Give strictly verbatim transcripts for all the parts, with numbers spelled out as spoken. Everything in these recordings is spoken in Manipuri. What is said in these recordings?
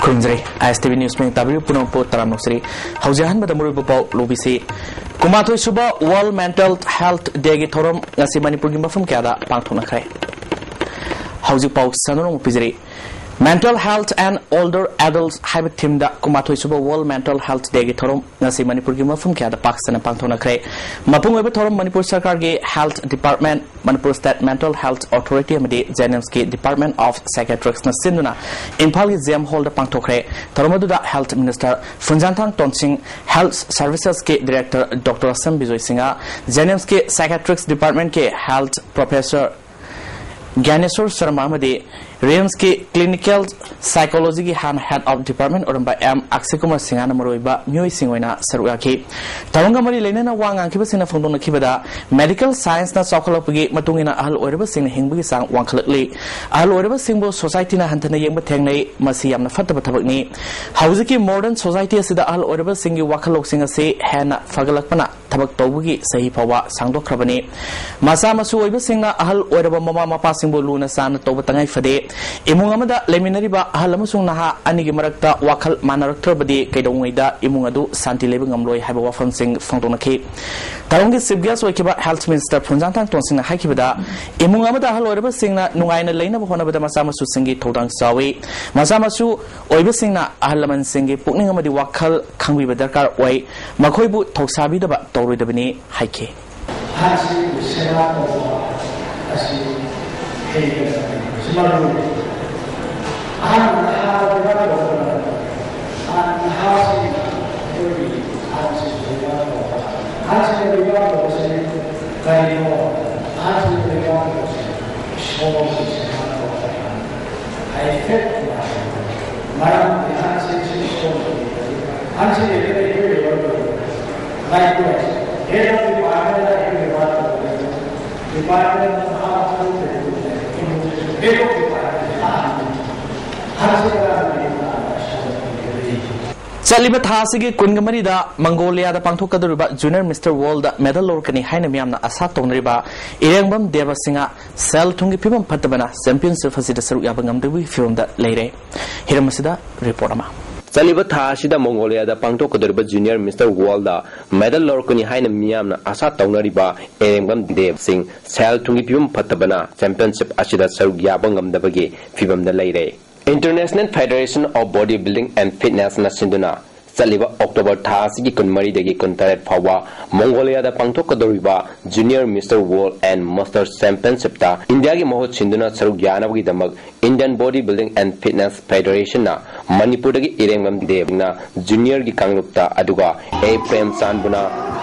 ꯈꯨꯔꯨꯝꯖꯔꯤ꯫ ꯑꯥꯏ ꯑꯦꯁ ꯇꯤ ꯚꯤ ꯅ꯭ꯌꯨꯁ ꯃꯤꯡ ꯇꯥꯕꯤꯔꯤꯕ ꯄꯨꯝꯅꯃꯛꯄꯨ ꯇꯔꯥꯝꯅ ꯑꯣꯛꯆꯔꯤ꯫ ꯍꯧꯖꯤꯛ ꯑꯍꯥꯟꯕꯗ ꯃꯔꯨꯑꯣꯏꯕ ꯄꯥꯎ ꯂꯧꯕꯤꯁꯤ꯫ ꯀꯨꯟꯃꯥꯊꯣꯏ ꯁꯨꯕ ꯋꯥꯔꯜꯗ ꯃꯦꯟꯇꯦꯜ ꯍꯦꯜꯊ ꯗꯦꯒꯤ ꯊꯧꯔꯝ ꯉꯁꯤ ꯃꯅꯤꯄꯨꯔꯒꯤ ꯃꯐꯝ ꯀꯌꯥꯗ ꯄꯥꯡꯊꯣꯛꯅꯈ꯭ꯔꯦ꯫ ꯍꯧꯖꯤꯛ ꯄꯥꯎ ꯁꯟꯗꯣꯛꯅ ꯄꯤꯖꯔꯤ꯫ Mental Health and Older Adults ꯍꯥꯏꯕ ꯊꯤꯝꯗ ꯀꯨꯟꯃꯥꯊꯣꯏ ꯁꯨꯕ ꯋꯥꯔꯜꯗ ꯃꯦꯟꯇꯦꯜ ꯍꯦꯜꯊ ꯗꯦꯒꯤ ꯊꯧꯔꯝ ꯉꯁꯤ ꯃꯅꯤꯄꯨꯔꯒꯤ ꯃꯐꯝ ꯀꯌꯥꯗ ꯄꯥꯛ ꯁꯟꯅ ꯄꯥꯡꯊꯣꯛꯅꯈ꯭ꯔꯦ꯫ ꯃꯄꯨꯡ ꯑꯣꯏꯕ ꯊꯧꯔꯝ ꯃꯅꯤꯄꯨꯔ ꯁꯔꯀꯥꯔꯒꯤ health department, Manipur state mental health authority ꯑꯃꯗꯤ ꯖꯦꯅꯤꯝꯁꯀꯤ ꯗꯤꯄꯥꯔꯠꯃꯦꯟ ꯑꯣꯐ ꯁꯥꯏꯀꯦꯇ꯭ꯔꯤꯛꯁꯅ ꯁꯤꯟꯗꯨꯅ ꯏꯝꯐꯥꯜꯒꯤ ꯖꯦꯝ ꯍꯣꯜꯗ ꯄꯥꯡꯊꯣꯛꯈ꯭ꯔꯦ꯫ ꯊꯧꯔꯝ ꯑꯗꯨꯗ health minister Phunjangthang Tonsing, health ꯁꯔꯚꯤꯁꯦꯁꯀꯤ ꯗꯤꯔꯦꯛꯇꯔ ꯗꯣꯛꯇꯔ ꯑꯁꯝ ꯕꯤꯖꯣꯏ ꯁꯤꯡꯍ, ꯖꯦꯅꯤꯝꯁꯀꯤ ꯁꯥꯏꯀꯦꯇ꯭ꯔꯤꯛꯁ ꯗꯤꯄꯥꯔꯠꯃꯦꯟꯀꯤ ꯍꯦꯜꯊ ꯄ꯭ꯔꯣꯐꯦꯁꯔ ꯒ꯭ꯌꯥꯅꯦꯁꯣꯔ ꯁꯔꯃ ꯑꯃꯗꯤ ꯔꯤꯝꯁꯀꯤ ꯀ꯭ꯂꯤꯅꯤꯀꯦꯜ ꯁꯥꯏꯀꯣꯂꯣꯖꯤꯒꯤ ꯍꯥꯟꯅ ꯍꯦꯗ ꯑꯣꯐ ꯗꯤꯄꯥꯔꯠꯃꯦꯟ ꯑꯣꯏꯔꯝꯕ ꯑꯦꯝ ꯑꯛꯁꯌ ꯀꯨꯃꯥꯔ ꯁꯤꯡꯍꯅ ꯃꯔꯨꯑꯣꯏꯕ ꯃꯤꯑꯣꯏꯁꯤꯡ ꯑꯣꯏꯅ ꯁꯔꯨꯛ ꯌꯥꯈꯤ꯫ ꯊꯧꯔꯝꯒ ꯃꯔꯤ ꯂꯩꯅꯅ ꯋꯥ ꯉꯥꯡꯈꯤꯕꯁꯤꯡꯅ ꯐꯣꯡꯗꯣꯛꯅꯈꯤꯕꯗ, ꯃꯦꯗꯤꯀꯦꯜ ꯁꯥꯏꯟꯁꯅ ꯆꯥꯎꯈꯠꯂꯛꯄꯒꯤ ꯃꯇꯨꯡ ꯏꯟꯅ ꯑꯍꯜ ꯑꯣꯏꯔꯕꯁꯤꯡꯅ ꯍꯤꯡꯕꯒꯤ ꯆꯥꯡ ꯋꯥꯡꯈꯠꯂꯛꯂꯤ꯫ ꯑꯍꯜ ꯑꯣꯏꯔꯕꯁꯤꯡꯕꯨ ꯁꯣꯁꯥꯏꯇꯤꯅ ꯍꯟꯊꯅ ꯌꯦꯡꯕ ꯊꯦꯡꯅꯩ꯫ ꯃꯁꯤ ꯌꯥꯝꯅ ꯐꯠꯇꯕ ꯊꯕꯛꯅꯤ꯫ ꯍꯧꯖꯤꯛꯀꯤ ꯃꯣꯗꯔꯟ ꯁꯣꯁꯥꯏꯇꯤ ꯑꯁꯤꯗ ꯑꯍꯜ ꯑꯣꯏꯔꯕꯁꯤꯡꯒꯤ ꯋꯥꯈꯜꯂꯣꯟꯁꯤꯡ ꯑꯁꯤ ꯍꯦꯟꯅ ꯐꯒꯠꯂꯛꯄꯅ ꯊꯕꯛ ꯇꯧꯕꯒꯤ ꯆꯍꯤ ꯐꯥꯎꯕ ꯁꯥꯡꯗꯣꯛꯈ꯭ꯔꯕꯅꯤ꯫ ꯃꯆꯥ ꯃꯁꯨ ꯑꯣꯏꯕꯁꯤꯡꯅ ꯑꯍꯜ ꯑꯣꯏꯔꯕ ꯃꯃꯥ ꯃꯄꯥꯁꯤꯡꯕꯨ ꯂꯨꯅ ꯆꯥꯟꯅ ꯇꯧꯕ ꯇꯉꯥꯏ ꯐꯗꯦ꯫ ꯏꯃꯨꯡ ꯑꯃꯗ ꯂꯩꯃꯤꯟꯅꯔꯤꯕ ꯑꯍꯜ ꯑꯃꯁꯨꯡ ꯅꯍꯥ ꯑꯅꯤꯒꯤ ꯃꯔꯛꯇ ꯋꯥꯈꯜ ꯃꯥꯟꯅꯔꯛꯇ꯭ꯔꯕꯗꯤ ꯀꯩꯗꯧꯉꯩꯗ ꯏꯃꯨꯡ ꯑꯗꯨ ꯁꯥꯟꯇꯤ ꯂꯩꯕ ꯉꯝꯂꯣꯏ ꯍꯥꯏꯕ ꯋꯥꯐꯝꯁꯤꯡ ꯐꯣꯡꯗꯣꯛꯅꯈꯤ꯫ ꯊꯧꯔꯝꯒꯤ ꯆꯤꯐ ꯒꯦꯁ ꯑꯣꯏꯈꯤꯕ ꯍꯦꯜꯊ ꯃꯤꯅꯤꯁꯇꯔ ꯐꯨꯟꯖꯥꯡꯊꯥꯡ ꯇꯣꯟꯁꯤꯡꯅ ꯍꯥꯏꯈꯤꯕꯗ, ꯏꯃꯨꯡ ꯑꯃꯗ ꯑꯍꯜ ꯑꯣꯏꯔꯕꯁꯤꯡꯅ ꯅꯨꯡꯉꯥꯏꯅ ꯂꯩꯅꯕ ꯍꯣꯠꯅꯕꯗ ꯃꯆꯥ ꯃꯁꯨꯁꯤꯡꯒꯤ ꯊꯧꯗꯥꯡ ꯆꯥꯎꯏ꯫ ꯃꯆꯥ ꯃꯁꯨ ꯑꯣꯏꯕꯁꯤꯡꯅ ꯑꯍꯜ ꯂꯃꯟꯁꯤꯡꯒꯤ ꯄꯨꯛꯅꯤꯡ ꯑꯃꯗꯤ ꯋꯥꯈꯜ ꯈꯪꯕꯤꯕ ꯗꯔꯀꯥꯔ ꯑꯣꯏ꯫ ꯃꯈꯣꯏꯕꯨ ꯊꯧꯁꯥꯕꯤꯗꯕ ꯇꯧꯔꯣꯏꯗꯕꯅꯤ ꯍꯥꯏꯈꯤ꯫ ꯑꯍꯟꯁꯤꯡꯕꯨ ꯁꯦꯕꯥ ꯇꯧꯕ ꯑꯁꯤ ꯍꯩꯒꯗꯕꯅꯤ꯫ ꯃꯁꯤ ꯃꯔꯨ ꯑꯣꯏ꯫ ꯑꯍꯟ ꯅꯍꯥ ꯂꯩꯕꯥꯛ ꯇꯧꯕ ꯃꯇꯝꯗ, ꯑꯍꯟ ꯅꯍꯥꯁꯤꯡꯅ ꯑꯩꯈꯣꯏꯒꯤ ꯑꯍꯟꯁꯤꯡꯕꯨ ꯂꯩꯕꯥꯛ ꯇꯧꯕ꯫ ꯑꯍꯟꯁꯤꯡꯅ ꯂꯩꯕꯥꯛ ꯇꯧꯕꯁꯤ ꯀꯔꯤꯅꯣ? ꯑꯍꯟꯁꯤꯡꯅ ꯂꯩꯕꯥꯛ ꯇꯧꯕꯁꯤ ꯏꯁꯣꯔꯒꯤ ꯁꯦꯕꯥ ꯇꯧꯕ꯫ ꯑꯩ ꯍꯦꯛ ꯃꯔꯝꯗꯤ ꯑꯍꯟꯁꯤꯡꯁꯤ ꯏꯁꯣꯔꯒꯤ ꯑꯍꯟꯁꯤꯡ ꯂꯩꯕꯗ ꯑꯩꯈꯣꯏ ꯂꯩꯕꯥꯛ ꯇꯧꯕ꯫ Likewise, head of department, head of department, department of head of department, ꯆꯠꯂꯤꯕ ꯊꯥ ꯑꯁꯤꯒꯤ ꯀꯨꯟꯒ ꯃꯔꯤꯗ ꯃꯪꯒꯣꯂꯤꯌꯥꯗ ꯄꯥꯡꯊꯣꯛꯀꯗꯧꯔꯤꯕ ꯖꯨꯅꯤꯌꯔ ꯃꯤꯁꯇꯔ ꯋꯥꯔꯜꯗ ꯃꯦꯗꯜ ꯂꯧꯔꯛꯀꯅꯤ ꯍꯥꯏꯅ ꯃꯤꯌꯥꯝꯅ ꯑꯁꯥ ꯇꯧꯅꯔꯤꯕ ꯏꯔꯦꯡꯕꯝ ꯗꯦꯕ ꯁꯤꯡꯍ ꯁꯦꯜ ꯊꯨꯝꯒꯤ ꯐꯤꯕꯝ ꯐꯠꯇꯕꯅ ꯆꯦꯝꯄꯤꯌꯟꯁꯤꯞ ꯑꯁꯤꯗ ꯁꯔꯨꯛ ꯌꯥꯕ ꯉꯝꯗꯕꯒꯤ ꯐꯤꯕꯝꯗ ꯂꯩꯔꯦ꯫ ꯍꯤꯔꯝ ꯑꯁꯤꯗ ꯔꯤꯄꯣꯔꯠ ꯑꯃ꯫ ꯆꯠꯂꯤꯕ ꯊꯥ ꯑꯁꯤꯗ ꯃꯪꯒꯣꯂꯤꯌꯥꯗ ꯄꯥꯡꯊꯣꯛꯀꯗꯧꯔꯤꯕ ꯖꯨꯅꯤꯌꯔ ꯃꯤꯁꯇꯔ ꯋꯥꯔꯜꯗ ꯃꯦꯗꯜ ꯂꯧꯔꯛꯀꯅꯤ ꯍꯥꯏꯅ ꯃꯤꯌꯥꯝꯅ ꯑꯁꯥ ꯇꯧꯅꯔꯤꯕ ꯏꯔꯦꯡꯕꯝ ꯗꯦꯕ ꯁꯤꯡꯍ ꯁꯦꯜ ꯊꯨꯝꯒꯤ ꯐꯤꯕꯝ ꯐꯠꯇꯕꯅ ꯆꯦꯝꯄꯤꯌꯟꯁꯤꯞ ꯑꯁꯤꯗ ꯁꯔꯨꯛ ꯌꯥꯕ ꯉꯝꯗꯕꯒꯤ ꯐꯤꯕꯝꯗ ꯂꯩꯔꯦ꯫ International Federation of Body Building and Fitnessꯅ ꯁꯤꯟꯗꯨꯅ ꯆꯠꯂꯤꯕ ꯑꯣꯛꯇꯣꯕꯔ ꯊꯥ ꯑꯁꯤꯒꯤ ꯀꯨꯟꯃꯔꯤꯗꯒꯤ ꯀꯨꯟꯇꯔꯦꯠ ꯐꯥꯎꯕ ꯃꯣꯡꯒꯣꯂꯤꯌꯥꯗ ꯄꯥꯡꯊꯣꯛꯀꯗꯧꯔꯤꯕ Junior Mister World and Master Championshipꯇ ꯏꯟꯗꯤꯌꯥꯒꯤ ꯃꯍꯨꯠ ꯁꯤꯟꯗꯨꯅ ꯁꯔꯨꯛ ꯌꯥꯅꯕꯒꯤꯗꯃꯛ Indian Body Building and Fitness Federationꯅ ꯃꯅꯤꯄꯨꯔꯗꯒꯤ ꯏꯔꯦꯡꯕꯝ ꯗꯦꯕꯅ ꯖꯨꯅꯤꯌꯔꯒꯤ ꯀꯥꯡꯂꯨꯞꯇ, ꯑꯗꯨꯒ ꯑꯦ ꯄ꯭ꯔꯦꯝꯆꯥꯟꯕꯨꯅ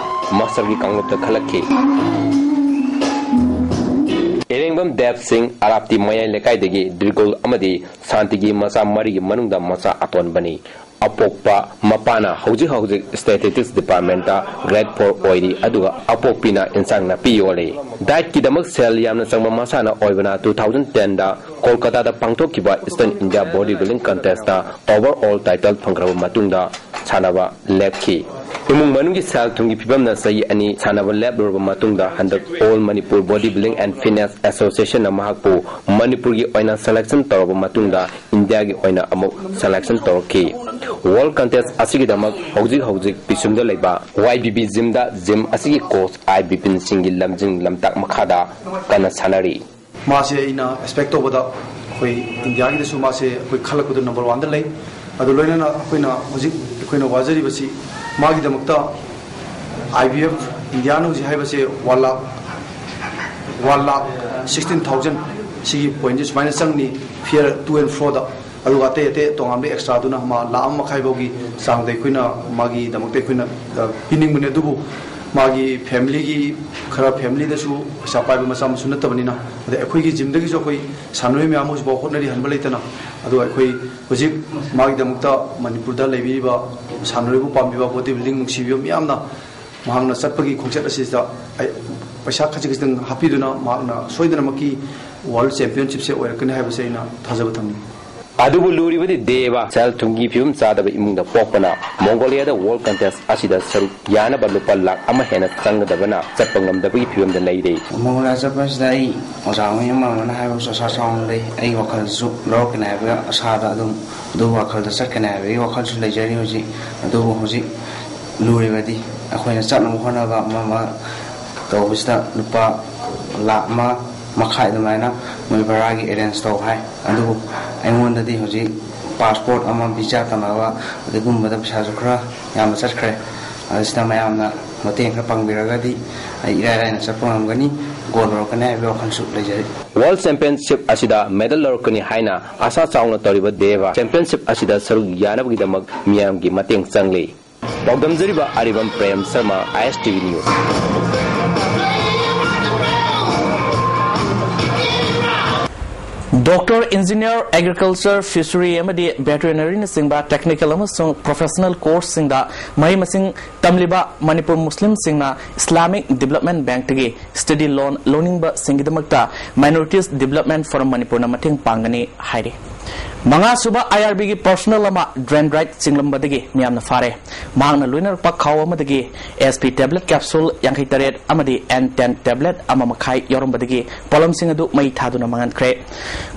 ꯃꯥꯁꯇꯔꯒꯤ ꯀꯥꯡꯂꯨꯞꯇ ꯈꯜꯂꯛꯈꯤ꯫ ꯏꯔꯦꯡꯕꯝ ꯗꯦꯕ ꯁꯤꯡ ꯑꯔꯥꯞꯇꯤ ꯃꯌꯥꯏ ꯂꯩꯀꯥꯏꯗꯒꯤ ꯗ꯭ꯔꯤꯒꯣꯜ ꯑꯃꯗꯤ ꯁꯥꯟꯇꯤꯒꯤ ꯃꯆꯥ ꯃꯔꯤꯒꯤ ꯃꯅꯨꯡꯗ ꯃꯆꯥ ꯑꯇꯣꯟꯕꯅꯤ꯫ ꯑꯄꯣꯛꯄ ꯃꯄꯥꯅ ꯍꯧꯖꯤꯛ ꯍꯧꯖꯤꯛ Statistics Departmentꯇ Grade four ꯑꯣꯏꯔꯤ, ꯑꯗꯨꯒ ꯑꯄꯣꯛꯄꯤꯅ ꯏꯟꯁꯥꯡ ꯅꯥꯄꯤ ꯌꯣꯜꯂꯤ꯫ Dietꯀꯤꯗꯃꯛ ꯁꯦꯜ ꯌꯥꯝꯅ ꯆꯪꯕ ꯃꯁꯥꯟꯅ ꯑꯣꯏꯕꯅ two thousand tenꯗ ꯀꯣꯜꯀꯇꯥꯗ ꯄꯥꯡꯊꯣꯛꯈꯤꯕ Eastern India Body Building Contestꯇ overall title ꯐꯪꯈ꯭ꯔꯕ ꯃꯇꯨꯡꯗ ꯁꯥꯟꯅꯕ ꯂꯦꯞꯈꯤ꯫ ꯏꯃꯨꯡ ꯃꯅꯨꯡꯒꯤ ꯁꯦꯜ ꯊꯨꯝꯒꯤ ꯐꯤꯕꯝꯅ ꯆꯍꯤ ꯑꯅꯤ ꯁꯥꯟꯅꯕ ꯂꯦꯞꯂꯨꯔꯕ ꯃꯇꯨꯡꯗ ꯍꯟꯗꯛ All Manipur Body Building and Fitness Associationꯅ ꯃꯍꯥꯛꯄꯨ ꯃꯅꯤꯄꯨꯔꯒꯤ ꯑꯣꯏꯅ selection ꯇꯧꯔꯕ ꯃꯇꯨꯡꯗ ꯏꯟꯗꯤꯌꯥꯒꯤ ꯑꯣꯏꯅ ꯑꯃꯨꯛ selection ꯇꯧꯔꯛꯈꯤ꯫ World Contest ꯑꯁꯤꯒꯤꯗꯃꯛ ꯍꯧꯖꯤꯛ ꯍꯧꯖꯤꯛ ꯄꯤꯁꯨꯝꯗ ꯂꯩꯕ Y B B Gymꯗ gym ꯑꯁꯤꯒꯤ coach I ꯕꯤꯄꯤꯟ ꯁꯤꯡꯒꯤ ꯂꯝꯖꯤꯡ ꯂꯝꯇꯥꯛ ꯃꯈꯥꯗ ꯀꯟꯅ ꯁꯥꯟꯅꯔꯤ꯫ ꯃꯥꯁꯦ ꯑꯩꯅ expect ꯇꯧꯕꯗ ꯑꯩꯈꯣꯏ ꯏꯟꯗꯤꯌꯥꯒꯤꯗꯁꯨ ꯃꯥꯁꯦ ꯑꯩꯈꯣꯏ ꯈꯜꯂꯛꯄꯗ number oneꯗ ꯂꯩ꯫ ꯑꯗꯨ ꯂꯣꯏꯅꯅ ꯑꯩꯈꯣꯏꯅ ꯍꯧꯖꯤꯛ ꯑꯩꯈꯣꯏꯅ ꯋꯥꯖꯔꯤꯕꯁꯤ ꯃꯥꯒꯤꯗꯃꯛꯇ I B F ꯏꯟꯗꯤꯌꯥꯅ ꯍꯧꯖꯤꯛ ꯍꯥꯏꯕꯁꯦ one lakh, one lakh sixteen thousand ꯁꯤꯒꯤ pointꯁꯦ ꯁꯨꯃꯥꯏꯅ ꯆꯪꯅꯤ, fare to and froꯗ꯫ ꯑꯗꯨꯒ ꯑꯇꯩ ꯑꯇꯩ ꯇꯣꯉꯥꯟꯕ extraꯗꯨꯅ ꯃꯥ ꯂꯥꯈ ꯑꯃ ꯃꯈꯥꯏ ꯐꯥꯎꯒꯤ ꯆꯥꯡꯗ ꯑꯩꯈꯣꯏꯅ ꯃꯥꯒꯤꯗꯃꯛꯇ ꯑꯩꯈꯣꯏꯅ, ꯑ, ꯄꯤꯅꯤꯡꯕꯅꯦ꯫ ꯑꯗꯨꯕꯨ ꯃꯥꯒꯤ familyꯒꯤ ꯈꯔ familyꯗꯁꯨ ꯄꯩꯁꯥ ꯄꯥꯏꯕ ꯃꯆꯥ ꯃꯁꯨ ꯅꯠꯇꯕꯅꯤꯅ, ꯑꯗꯩ ꯑꯩꯈꯣꯏꯒꯤ gymꯗꯒꯤꯁꯨ ꯑꯩꯈꯣꯏ ꯁꯥꯟꯅꯔꯣꯏ ꯃꯌꯥꯝ ꯑꯃꯁꯨ ꯍꯣꯠꯅꯔꯤ ꯍꯟꯕ ꯂꯩꯇꯅ꯫ ꯑꯗꯣ ꯑꯩꯈꯣꯏ ꯍꯧꯖꯤꯛ ꯃꯥꯒꯤꯗꯃꯛꯇ ꯃꯅꯤꯄꯨꯔꯗ ꯂꯩꯕꯤꯔꯤꯕ ꯁꯥꯟꯅꯔꯣꯏꯕꯨ ꯄꯥꯝꯕꯤꯕ, body building ꯅꯨꯡꯁꯤꯕꯤꯕ ꯃꯌꯥꯝꯅ ꯃꯍꯥꯛꯅ ꯆꯠꯄꯒꯤ ꯈꯣꯡꯆꯠ ꯑꯁꯤꯗ ꯑꯩ ꯄꯩꯁꯥ ꯈꯖꯤꯛ ꯈꯖꯤꯛꯇꯪ ꯍꯥꯞꯄꯤꯗꯨꯅ ꯃꯍꯥꯛꯅ ꯁꯣꯏꯗꯅꯃꯛꯀꯤ World Championshipꯁꯦ ꯑꯣꯏꯔꯛꯀꯅꯤ ꯍꯥꯏꯕꯁꯦ ꯑꯩꯅ ꯊꯥꯖꯕ ꯊꯝꯃꯤ꯫ ꯑꯗꯨꯕꯨ ꯂꯨꯔꯤꯕꯗꯤ ꯗꯦꯕ ꯁꯦꯜ ꯊꯨꯝꯒꯤ ꯐꯤꯕꯝ ꯆꯥꯗꯕ ꯏꯃꯨꯡꯗ ꯄꯣꯛꯄꯅ ꯃꯣꯡꯒꯣꯂꯤꯌꯥꯗ ꯋꯥꯔꯜꯗ ꯀꯟꯇꯦꯁ ꯑꯁꯤꯗ ꯁꯔꯨꯛ ꯌꯥꯅꯕ ꯂꯨꯄꯥ ꯂꯥꯈ ꯑꯃ ꯍꯦꯟꯅ ꯆꯪꯒꯗꯕꯅ ꯆꯠꯄ ꯉꯝꯗꯕꯒꯤ ꯐꯤꯕꯝꯗ ꯂꯩꯔꯦ꯫ ꯃꯣꯡꯒꯣꯂꯤꯌꯥ ꯆꯠꯄꯁꯤꯗ ꯑꯩ ꯑꯣꯖꯥ ꯃꯣꯏ ꯑꯃ ꯑꯃꯅ ꯍꯥꯏꯕꯁꯨ ꯑꯁꯥ ꯆꯥꯎꯅ ꯂꯩ꯫ ꯑꯩ ꯋꯥꯈꯜꯁꯨ ꯂꯧꯔꯛꯀꯅꯤ ꯍꯥꯏꯕꯒꯤ ꯑꯁꯥꯗ ꯑꯗꯨꯝ ꯑꯗꯨ ꯋꯥꯈꯜꯗ ꯆꯠꯀꯅꯤ ꯍꯥꯏꯕꯒꯤ ꯋꯥꯈꯜꯁꯨ ꯂꯩꯖꯔꯤ ꯍꯧꯖꯤꯛ꯫ ꯑꯗꯨꯕꯨ ꯍꯧꯖꯤꯛ ꯂꯨꯔꯤꯕꯗꯤ ꯑꯩꯈꯣꯏꯅ ꯆꯠꯅꯕ ꯍꯣꯠꯅꯕ ꯑꯃ ꯑꯃ ꯇꯧꯕꯁꯤꯗ ꯂꯨꯄꯥ ꯂꯥꯈ ꯑꯃ ꯃꯈꯥꯏ ꯑꯗꯨꯃꯥꯏꯅ ꯃꯣꯏ ꯚꯔꯥꯒꯤ ꯑꯦꯔꯦꯟꯖ ꯇꯧ ꯍꯥꯏ꯫ ꯑꯗꯨꯕꯨ ꯑꯩꯉꯣꯟꯗꯗꯤ ꯍꯧꯖꯤꯛ ꯄꯥꯁꯄꯣꯔꯠ ꯑꯃ, ꯚꯤꯖꯥ ꯇꯝꯅꯕ ꯑꯗꯨꯒꯨꯝꯕꯗ ꯄꯩꯁꯥꯁꯨ ꯈꯔ ꯌꯥꯝꯅ ꯆꯠꯈ꯭ꯔꯦ꯫ ꯑꯁꯤꯗ ꯃꯌꯥꯝꯅ ꯃꯇꯦꯡ ꯈꯔ ꯄꯥꯡꯕꯤꯔꯒꯗꯤ ꯑꯩ ꯏꯔꯥꯏ ꯂꯥꯏꯅ ꯆꯠꯄ ꯉꯝꯒꯅꯤ, ꯒꯣꯜ ꯂꯧꯔꯛꯀꯅꯤ ꯍꯥꯏꯕꯒꯤ ꯋꯥꯈꯜꯁꯨ ꯂꯩꯖꯔꯤ꯫ ꯋꯥꯔꯜꯗ ꯆꯦꯝꯄꯤꯌꯟꯁꯤꯞ ꯑꯁꯤꯗ ꯃꯦꯗꯜ ꯂꯧꯔꯛꯀꯅꯤ ꯍꯥꯏꯅ ꯑꯁꯥ ꯆꯥꯎꯅ ꯇꯧꯔꯤꯕ ꯗꯦꯕ ꯆꯦꯝꯄꯤꯌꯟꯁꯤꯞ ꯑꯁꯤꯗ ꯁꯔꯨꯛ ꯌꯥꯅꯕꯒꯤꯗꯃꯛ ꯃꯤꯌꯥꯝꯒꯤ ꯃꯇꯦꯡ ꯆꯪꯂꯤ꯫ ꯄꯥꯎꯗꯝꯖꯔꯤꯕ Aribam Prem Sharma, ISTV News꯫ Doctor, engineer, agriculture, fishery ꯑꯃꯗꯤ ꯚꯦꯇꯔꯤꯅꯔꯤꯅꯆꯤꯡꯕ ꯇꯦꯛꯅꯤꯀꯦꯜ ꯑꯃꯁꯨꯡ ꯄ꯭ꯔꯣꯐꯦꯁꯅꯦꯜ ꯀꯣꯔꯁꯁꯤꯡꯗ ꯃꯍꯩ ꯃꯁꯤꯡ ꯇꯝꯂꯤꯕ ꯃꯅꯤꯄꯨꯔ ꯃꯨꯁꯂꯤꯝꯁꯤꯡꯅ ꯏꯁꯂꯥꯃꯤꯛ ꯗꯤꯕꯂꯞꯃꯦꯟ ꯕꯦꯡꯛꯇꯒꯤ ꯁ꯭ꯇꯗꯤ ꯂꯣꯟ ꯂꯧꯅꯤꯡꯕꯁꯤꯡꯒꯤꯗꯃꯛꯇ ꯃꯥꯏꯅꯣꯔꯤꯇꯤꯁ ꯗꯤꯕꯂꯞꯃꯦꯟ ꯐꯣꯔꯝ ꯃꯅꯤꯄꯨꯔꯅ ꯃꯇꯦꯡ ꯄꯥꯡꯒꯅꯤ ꯍꯥꯏꯔꯤ꯫ ꯃꯉꯥꯁꯨꯕ IRBꯒꯤ ꯄꯔꯁꯣꯅꯦꯜ ꯑꯃ ꯗꯦꯟꯗ꯭ꯔꯥꯏꯠ ꯆꯤꯡꯂꯝꯕꯗꯒꯤ ꯃꯤꯌꯥꯝꯅ ꯐꯥꯔꯦ꯫ ꯃꯍꯥꯛꯅ ꯂꯣꯏꯅꯔꯛꯄ ꯈꯥꯎ ꯑꯃꯗꯒꯤ SP tablet capsule ꯌꯥꯡꯈꯩ ꯇꯔꯦꯠ ꯑꯃꯗꯤ N ten tablet ꯑꯃ ꯃꯈꯥꯏ ꯌꯥꯎꯔꯝꯕꯗꯒꯤ ꯄꯣꯠꯂꯝꯁꯤꯡ ꯑꯗꯨ ꯃꯩ ꯊꯥꯗꯨꯅ ꯃꯥꯡꯍꯟꯈ꯭ꯔꯦ꯫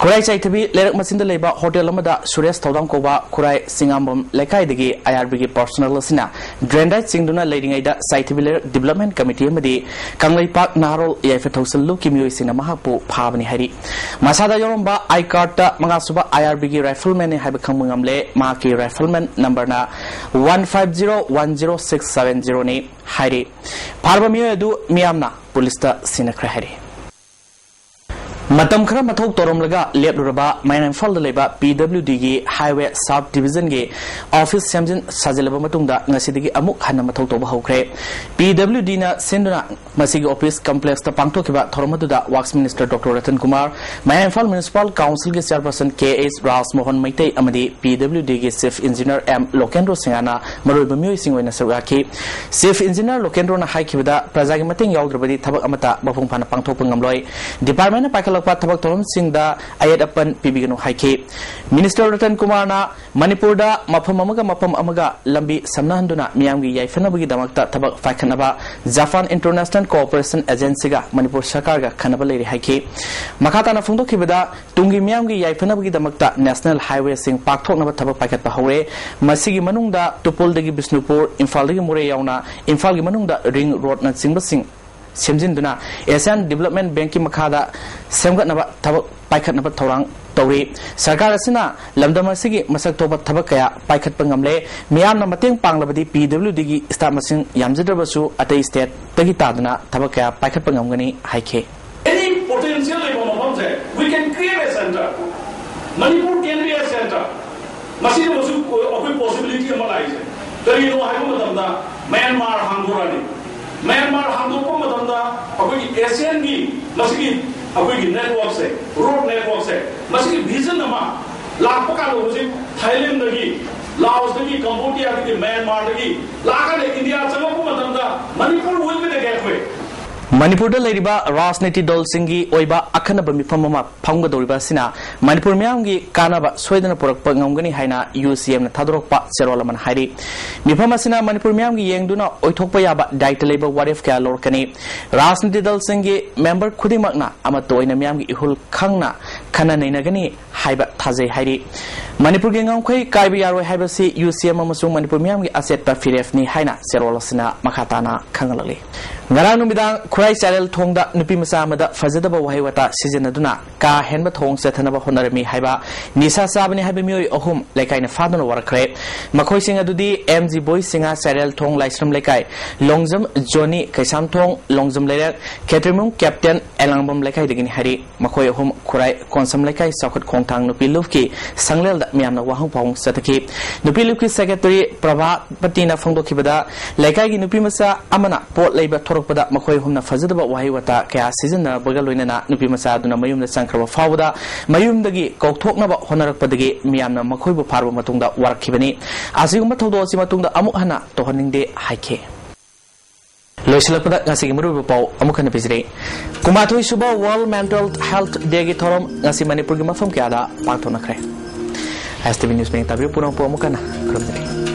ꯈꯨꯔꯥꯏ ꯆꯥꯏꯊꯕꯤ ꯂꯩꯔꯛ ꯃꯆꯤꯟꯗ ꯂꯩꯕ ꯍꯣꯇꯦꯜ ꯑꯃꯗ ꯁꯨꯔꯦꯁ ꯊꯧꯗꯥꯝ ꯀꯧꯕ ꯈꯨꯔꯥꯏ ꯁꯤꯡꯉꯥꯝꯕꯝ ꯂꯩꯀꯥꯏꯗꯒꯤ IRBꯒꯤ ꯄꯔꯁꯣꯅꯦꯜ ꯑꯁꯤꯅ ꯗꯦꯟꯗ꯭ꯔꯥꯏꯠ ꯆꯤꯡꯗꯨꯅ ꯂꯩꯔꯤꯉꯩꯗ ꯆꯥꯏꯊꯕꯤ ꯂꯩꯔꯛ ꯗꯤꯕꯂꯞꯃꯦꯟ ꯀꯃꯤꯇꯤ ꯑꯃꯗꯤ ꯀꯪꯂꯩꯄꯥꯛ ꯅꯍꯥꯔꯣꯜ ꯌꯥꯏꯐ ꯊꯧꯁꯤꯜ ꯂꯨꯞꯀꯤ ꯃꯤꯑꯣꯏꯁꯤꯡꯅ ꯃꯍꯥꯛꯄꯨ ꯐꯥꯕꯅꯤ ꯍꯥꯏꯔꯤ꯫ ꯃꯁꯥꯗ ꯌꯥꯎꯔꯝꯕ I cardꯇ ꯃꯉꯥꯁꯨꯕ IRBꯒꯤ ꯔꯥꯏꯐꯜꯃꯦꯟꯅꯤ ꯍꯥꯏꯕ ꯈꯪꯕ ꯉꯝꯂꯦ꯫ ꯃꯍꯥꯛꯀꯤ ꯔꯥꯏꯐꯜꯃꯦꯟ ꯅꯝꯕꯔꯅ one five zero one zero six seven zeroꯅꯤ ꯍꯥꯏꯔꯤ꯫ ꯐꯥꯔꯕ ꯃꯤꯑꯣꯏ ꯑꯗꯨ ꯃꯤꯌꯥꯝꯅ ꯄꯨꯂꯤꯁꯇ ꯁꯤꯟꯅꯈ꯭ꯔꯦ ꯍꯥꯏꯔꯤ꯫ ꯃꯇꯝ ꯈꯔ ꯃꯊꯧ ꯇꯧꯔꯝꯂꯒ ꯂꯦꯞꯂꯨꯔꯕ ꯃꯌꯥꯏ ꯏꯝꯐꯥꯜꯗ ꯂꯩꯕ PWDꯒꯤ highway sub divisionꯒꯤ office ꯁꯦꯝꯖꯤꯟ ꯁꯥꯖꯤꯜꯂꯕ ꯃꯇꯨꯡꯗ ꯉꯁꯤꯗꯒꯤ ꯑꯃꯨꯛ ꯍꯟꯅ ꯃꯊꯧ ꯇꯧꯕ ꯍꯧꯈ꯭ꯔꯦ꯫ PWDꯅ ꯁꯤꯟꯗꯨꯅ ꯃꯁꯤꯒꯤ office complexꯇ ꯄꯥꯡꯊꯣꯛꯈꯤꯕ ꯊꯧꯔꯝ ꯑꯗꯨꯗ Works Minister Doctor Ratan Kumar, ꯃꯌꯥꯏ Imphal Municipal Councilꯒꯤ Chairperson K H ꯔꯥꯖꯃꯣꯍꯟ Meitei ꯑꯃꯗꯤ PWDꯒꯤ Chief Engineer M ꯂꯣꯀꯦꯟꯗ꯭ꯔꯣ ꯁꯤꯡꯍꯅ ꯃꯔꯨꯑꯣꯏꯕ ꯃꯤꯑꯣꯏꯁꯤꯡ ꯑꯣꯏꯅ ꯁꯔꯨꯛ ꯌꯥꯈꯤ꯫ Chief Engineer ꯂꯣꯀꯦꯟꯗ꯭ꯔꯣꯅ ꯍꯥꯏꯈꯤꯕꯗ, ꯄ꯭ꯔꯖꯥꯒꯤ ꯃꯇꯦꯡ ꯌꯥꯎꯗ꯭ꯔꯕꯗꯤ ꯊꯕꯛ ꯑꯃꯠꯇ ꯃꯄꯨꯡ ꯐꯥꯅ ꯄꯥꯡꯊꯣꯛꯄ ꯉꯝꯂꯣꯏ꯫ Departmentꯅ ꯄꯥꯏꯈꯠꯂꯛꯄ ꯊꯕꯛ ꯊꯧꯔꯝꯁꯤꯡꯗ ꯑꯌꯦꯠ ꯑꯄꯟ ꯄꯤꯕꯤꯒꯅꯨ ꯍꯥꯏꯈꯤ꯫ ꯃꯤꯅꯤꯁꯇꯔ ꯔꯇꯟ ꯀꯨꯃꯥꯔꯅ ꯃꯅꯤꯄꯨꯔꯗ ꯃꯐꯝ ꯑꯃꯒ ꯃꯐꯝ ꯑꯃꯒ ꯂꯝꯕꯤ ꯁꯝꯅꯍꯟꯗꯨꯅ ꯃꯤꯌꯥꯝꯒꯤ ꯌꯥꯏꯐꯅꯕꯒꯤꯗꯃꯛꯇ ꯊꯕꯛ ꯄꯥꯏꯈꯠꯅꯕ ꯖꯄꯥꯟ ꯏꯟꯇꯔꯅꯦꯁꯅꯦꯜ ꯀꯣꯑꯣꯄꯔꯦꯁꯟ ꯑꯦꯖꯦꯟꯁꯤꯒ ꯃꯅꯤꯄꯨꯔ ꯁꯔꯀꯥꯔꯒ ꯈꯟꯅꯕ ꯂꯩꯔꯦ ꯍꯥꯏꯈꯤ꯫ ꯃꯈꯥ ꯇꯥꯅ ꯐꯣꯡꯗꯣꯛꯈꯤꯕꯗ, ꯇꯨꯡꯒꯤ ꯃꯤꯌꯥꯝꯒꯤ ꯌꯥꯏꯐꯅꯕꯒꯤꯗꯃꯛꯇ ꯅꯦꯁꯅꯦꯜ ꯍꯥꯏꯋꯦꯁꯤꯡ ꯄꯥꯛꯊꯣꯛꯅꯕ ꯊꯕꯛ ꯄꯥꯏꯈꯠꯄ ꯍꯧꯔꯦ꯫ ꯃꯁꯤꯒꯤ ꯃꯅꯨꯡꯗ ꯇꯨꯄꯨꯜꯗꯒꯤ ꯕꯤꯁꯅꯨꯄꯨꯔ, ꯏꯝꯐꯥꯜꯗꯒꯤ ꯃꯣꯔꯦ ꯌꯥꯎꯅ ꯏꯝꯐꯥꯜꯒꯤ ꯃꯅꯨꯡꯗ ꯔꯤꯡ ꯔꯣꯗꯅꯆꯤꯡꯕꯁꯤꯡ ꯁꯦꯝꯖꯤꯟꯗꯨꯅ ꯑꯦꯁꯤꯌꯥꯟ ꯗꯤꯕꯂꯞꯃꯦꯟ ꯕꯦꯡꯀꯤ ꯃꯈꯥꯗ ꯁꯦꯝꯒꯠꯅꯕ ꯊꯕꯛ ꯄꯥꯏꯈꯠꯅꯕ ꯊꯧꯔꯥꯡ ꯇꯧꯔꯤ꯫ ꯁꯔꯀꯥꯔ ꯑꯁꯤꯅ ꯂꯝꯗꯝ ꯑꯁꯤꯒꯤ ꯃꯁꯛ ꯊꯣꯛꯄ ꯊꯕꯛ ꯀꯌꯥ ꯄꯥꯏꯈꯠꯄ ꯉꯝꯂꯦ꯫ ꯃꯤꯌꯥꯝꯅ ꯃꯇꯦꯡ ꯄꯥꯡꯂꯕꯗꯤ ꯄꯤ ꯗꯕ꯭ꯂꯤꯎ ꯗꯤꯒꯤ ꯁ꯭ꯇꯥꯐ ꯃꯁꯤꯡ ꯌꯥꯝꯖꯗ꯭ꯔꯕꯁꯨ ꯑꯇꯩ ꯁ꯭ꯇꯦꯠꯇꯒꯤ ꯇꯥꯗꯅ ꯊꯕꯛ ꯀꯌꯥ ꯄꯥꯏꯈꯠꯄ ꯉꯝꯒꯅꯤ ꯍꯥꯏꯈꯤ꯫ Any potential ꯂꯩꯕ ꯃꯐꯝꯁꯦ, we can create a center. Manipur can be a center. ꯃꯁꯤꯗ ꯑꯃꯁꯨ ꯑꯩꯈꯣꯏ ꯄꯣꯁꯤꯕꯤꯂꯤꯇꯤ ꯑꯃ ꯂꯥꯛꯏꯁꯦ ꯀꯔꯤꯅꯣ ꯍꯥꯏꯕ ꯃꯇꯝꯗ, ꯃ꯭ꯌꯥꯟꯃꯥꯔ ꯍꯥꯡꯗꯣꯔꯛꯑꯅꯤ꯫ ꯃ꯭ꯌꯥꯟꯃꯥꯔ ꯍꯥꯡꯗꯣꯛꯄ ꯃꯇꯝꯗ ꯑꯩꯈꯣꯏꯒꯤ ꯑꯦꯁꯤꯌꯥꯟꯒꯤ ꯃꯁꯤꯒꯤ ꯑꯩꯈꯣꯏꯒꯤ ꯅꯦꯠꯋꯥꯔꯛꯁꯦ, ꯔꯣꯗ ꯅꯦꯠꯋꯥꯔꯛꯁꯦ, ꯃꯁꯤꯒꯤ ꯚꯤꯖꯟ ꯑꯃ ꯂꯥꯛꯄ ꯀꯥꯟꯗ ꯍꯧꯖꯤꯛ ꯊꯥꯏꯂꯦꯟꯗꯒꯤ, ꯂꯥꯑꯣꯁꯇꯒꯤ, ꯀꯝꯕꯣꯗꯤꯌꯥꯗꯒꯤ, ꯃ꯭ꯌꯥꯟꯃꯥꯔꯗꯒꯤ ꯂꯥꯛꯑꯀꯥꯟꯗ ꯏꯟꯗꯤꯌꯥ ꯆꯪꯉꯛꯄ ꯃꯇꯝꯗ Manipur will be the gateway. ꯃꯅꯤꯄꯨꯔꯗ ꯂꯩꯔꯤꯕ ꯔꯥꯖꯅꯤꯇꯤ ꯗꯜꯁꯤꯡꯒꯤ ꯑꯣꯏꯕ ꯑꯈꯟꯅꯕ ꯃꯤꯐꯝ ꯑꯃ ꯐꯝꯒꯗꯧꯔꯤꯕ ꯑꯁꯤꯅ ꯃꯅꯤꯄꯨꯔ ꯃꯤꯌꯥꯝꯒꯤ ꯀꯥꯟꯅꯕ ꯁꯣꯏꯗꯅ ꯄꯨꯔꯛꯄ ꯉꯝꯒꯅꯤ ꯍꯥꯏꯅ ꯌꯨ ꯁꯤ ꯑꯦꯝꯅ ꯊꯥꯗꯣꯔꯛꯄ ꯆꯦꯔꯣꯜ ꯑꯃꯅ ꯍꯥꯏꯔꯤ꯫ ꯃꯤꯐꯝ ꯑꯁꯤꯅ ꯃꯅꯤꯄꯨꯔ ꯃꯤꯌꯥꯝꯒꯤ ꯌꯦꯡꯗꯨꯅ ꯑꯣꯏꯊꯣꯛꯄ ꯌꯥꯕ ꯗꯥꯏꯇ ꯂꯩꯕ ꯋꯥꯔꯦꯞ ꯀꯌꯥ ꯂꯧꯔꯛꯀꯅꯤ꯫ ꯔꯥꯖꯅꯤꯇꯤ ꯗꯜꯁꯤꯡꯒꯤ ꯃꯦꯝꯕꯔ ꯈꯨꯗꯤꯡꯃꯛꯅ ꯑꯃꯠꯇ ꯑꯣꯏꯅ ꯃꯤꯌꯥꯝꯒꯤ ꯏꯍꯨꯜ ꯈꯪꯅ ꯈꯟꯅ ꯅꯩꯅꯒꯅꯤ ꯍꯥꯏꯕ ꯊꯥꯖꯩ ꯍꯥꯏꯔꯤ꯫ ꯃꯅꯤꯄꯨꯔꯒꯤ ꯉꯝꯈꯩ ꯀꯥꯏꯕ ꯌꯥꯔꯣꯏ ꯍꯥꯏꯕꯁꯤ ꯌꯨ ꯁꯤ ꯑꯦꯝ ꯑꯃꯁꯨꯡ ꯃꯅꯤꯄꯨꯔ ꯃꯤꯌꯥꯝꯒꯤ ꯑꯆꯦꯠꯄ ꯐꯤꯔꯦꯞꯅꯤ ꯍꯥꯏꯅ ꯆꯦꯔꯣꯜ ꯑꯁꯤꯅ ꯃꯈꯥ ꯇꯥꯅ ꯈꯪꯍꯜꯂꯛꯂꯤ꯫ ꯉꯔꯥꯡ ꯅꯨꯃꯤꯗꯥꯡ ꯈꯨꯔꯥꯏ ꯆꯥꯏꯔꯦꯜ ꯊꯣꯡꯗ ꯅꯨꯄꯤ ꯃꯆꯥ ꯑꯃꯗ ꯐꯖꯗꯕ ꯋꯥꯍꯩ ꯋꯥꯇꯥ ꯁꯤꯖꯤꯟꯅꯗꯨꯅ ꯀꯥ ꯍꯦꯟꯕ ꯊꯧꯑꯣꯡ ꯆꯠꯊꯅꯕ ꯍꯣꯠꯅꯔꯝꯃꯤ ꯍꯥꯏꯕ ꯅꯤꯁꯥ ꯆꯥꯕꯅꯤ ꯍꯥꯏꯕ ꯃꯤꯑꯣꯏ ꯑꯍꯨꯝ ꯂꯩꯀꯥꯏꯅ ꯐꯥꯗꯨꯅ ꯋꯥꯔꯛꯈ꯭ꯔꯦ꯫ ꯃꯈꯣꯏꯁꯤꯡ ꯑꯗꯨꯗꯤ ꯑꯦꯝ ꯖꯤ ꯕꯣꯏꯁ ꯁꯤꯡꯍ ꯆꯥꯏꯔꯦꯜ ꯊꯣꯡ ꯂꯥꯏꯁ꯭ꯔꯝ ꯂꯩꯀꯥꯏ, ꯂꯣꯡꯖꯝ ꯖꯣꯅꯤ ꯀꯩꯁꯥꯝꯊꯣꯡ ꯂꯣꯡꯖꯝ ꯂꯩꯔꯛ, ꯈꯦꯇ꯭ꯔꯤꯃꯌꯨꯝ ꯀꯦꯞꯇꯦꯟ ꯑꯦꯂꯥꯡꯕꯝ ꯂꯩꯀꯥꯏꯗꯒꯤꯅꯤ ꯍꯥꯏꯔꯤ꯫ ꯃꯈꯣꯏ ꯑꯍꯨꯝ ꯈꯨꯔꯥꯏ ꯀꯣꯟꯁꯝ ꯂꯩꯀꯥꯏ ꯆꯥꯎꯈꯠ ꯈꯣꯡꯊꯥꯡ ꯅꯨꯄꯤ ꯂꯨꯞꯀꯤ ꯁꯪꯂꯦꯜꯗ ꯃꯤꯌꯥꯝꯅ ꯋꯥꯍꯪ ꯄꯥꯎꯍꯪ ꯆꯠꯊꯈꯤ꯫ ꯅꯨꯄꯤ ꯂꯨꯞꯀꯤ ꯁꯦꯀ꯭ꯔꯦꯇꯔꯤ ꯄ꯭ꯔꯚꯥꯄꯇꯤꯅ ꯐꯣꯡꯗꯣꯛꯈꯤꯕꯗ, ꯂꯩꯀꯥꯏꯒꯤ ꯅꯨꯄꯤ ꯃꯆꯥ ꯑꯃꯅ ꯄꯣꯠ ꯂꯩꯕ ꯊꯣꯔꯛꯄꯗ ꯃꯈꯣꯏ ꯑꯍꯨꯝꯅ ꯐꯖꯗꯕ ꯋꯥꯍꯩ ꯋꯥꯇꯥ ꯀꯌꯥ ꯁꯤꯖꯤꯟꯅꯔꯛꯄꯒ ꯂꯣꯏꯅꯅ ꯅꯨꯄꯤ ꯃꯆꯥ ꯑꯗꯨꯅ ꯃꯌꯨꯝꯗ ꯆꯪꯈ꯭ꯔꯕ ꯐꯥꯎꯕꯗ ꯃꯌꯨꯝꯗꯒꯤ ꯀꯧꯊꯣꯛꯅꯕ ꯍꯣꯠꯅꯔꯛꯄꯗꯒꯤ ꯃꯤꯌꯥꯝꯅ ꯃꯈꯣꯏꯕꯨ ꯐꯥꯔꯕ ꯃꯇꯨꯡꯗ ꯋꯥꯔꯛꯈꯤꯕꯅꯤ꯫ ꯑꯁꯤꯒꯨꯝꯕ ꯊꯧꯗꯣꯛ ꯑꯁꯤ ꯃꯇꯨꯡꯗ ꯑꯃꯨꯛ ꯍꯟꯅ ꯇꯧꯍꯟꯅꯤꯡꯗꯦ ꯍꯥꯏꯈꯤ꯫ ꯂꯣꯏꯁꯤꯜꯂꯛꯄꯗ ꯉꯁꯤꯒꯤ ꯃꯔꯨꯑꯣꯏꯕ ꯄꯥꯎ ꯑꯃꯨꯛ ꯍꯟꯅ ꯄꯤꯖꯔꯤ꯫ ꯀꯨꯟꯃꯥꯊꯣꯏ ꯁꯨꯕ World Mental Health Day ꯒꯤ ꯊꯧꯔꯝ ꯉꯁꯤ ꯃꯅꯤꯄꯨꯔꯒꯤ ꯃꯐꯝ ꯀꯌꯥꯗ ꯄꯥꯡꯊꯣꯛꯅꯈ꯭ꯔꯦ꯫ ꯑꯦꯁ ꯇꯤ ꯚꯤ News ꯃꯤꯠꯌꯦꯡ ꯇꯥꯕꯤꯌꯨ ꯄꯨꯝꯅꯃꯛꯄꯨ ꯑꯃꯨꯛ ꯍꯟꯅ ꯈꯨꯔꯨꯝꯖꯔꯤ꯫